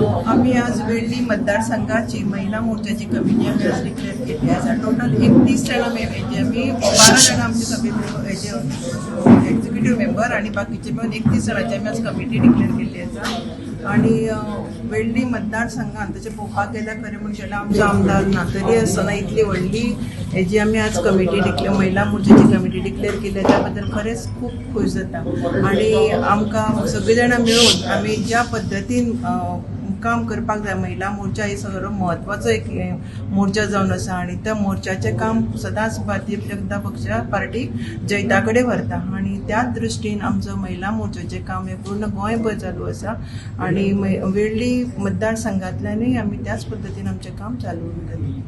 आमी आज वेळ्ळी मतदारसंघाची महिला मोर्चाची कमिटी आमी आज डिक्लेअर केल्ली आसा. टोटल 31 जाणां हेजे आमी 12 जाणां आमचे सभेत हेजे एक्झिक्युटीव मेंबर आनी बाकीचे मेळून 31 जाणांची आमी आज कमिटी डिक्लेअर केल्ली आसा. आनी वेळ्ळी मतदारसंघात तशें पळोवपाक गेल्यार खरें म्हणचे जाल्यार आमचो आमदार ना तरी आसतना इतली व्हडली हेजी आमी आज कमिटी डिक्लेअर महिला मोर्चाची कमिटी डिक्लेअर केली त्या बद्दल खरेंच खूब खूश जाता. आनी आमकां सगळीं जाणां मेळून आमी ज्या पद्दतीन काम करपाक जाय, महिला मोर्चा हे सगळो म्हत्वाचो एक मोर्चा जावन आसा आनी त्या मोर्चाचें काम सदांच भारतीय जनता पक्षा पार्टी जैता कडेन व्हरता आनी त्याच दृश्टीन आमचो महिला मोर्चाचें काम हें पूर्ण गोंयभर चालू आसा आनी वेळ्ळी मतदारसंघांतल्यानूय आमी त्याच पद्दतीन आमचें काम चालू उरतलें.